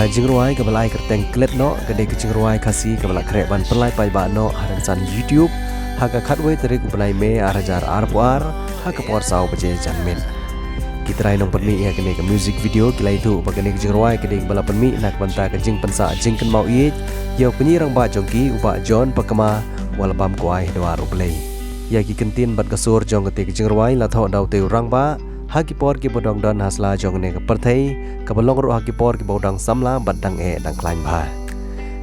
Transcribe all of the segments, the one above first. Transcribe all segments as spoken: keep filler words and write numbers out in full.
Ka jingrwai kaba la ai kyrteng Klet Noh ka dei ka jingrwai Khasi kaba la khreh ban pynlait paidbah noh ha rynsan YouTube ha ka khatwei tarik u bnai May ar hajar arphew ar ha ka por saw baje janmiet. Ki trai nongpynmih ïa kane ka music video ki la ïathuh ba kane ka jingrwai ka dei kaba la pynmih na ka bynta ka jingpynsah jingkynmaw ïeit ïa u kñi rangbah jong ki u Bah John Pakma, u la bam kwai ha dwar U Blei. Ïa ki kyntien bad ka sur jong kata ka jingrwai la thoh da utei u rangbah ha ki por kiba dang don ha sla jong kane ka pyrthei, kaba long ruh ha ki por kiba u dang samla bad dang eh dang khlaiñ bha.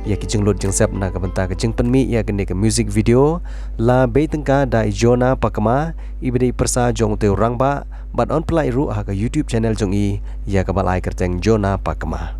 Ïa ki jinglut jingsep na ka bynta ka jingpynmih ïa kane ka music video la bei tyngka da i Jona Pakma, iba dei i pyrsa jong utei u rangbah, bad yn pynlait ruh ha ka YouTube channel jong i ïa kaba la ai kyrteng Jona Pakma.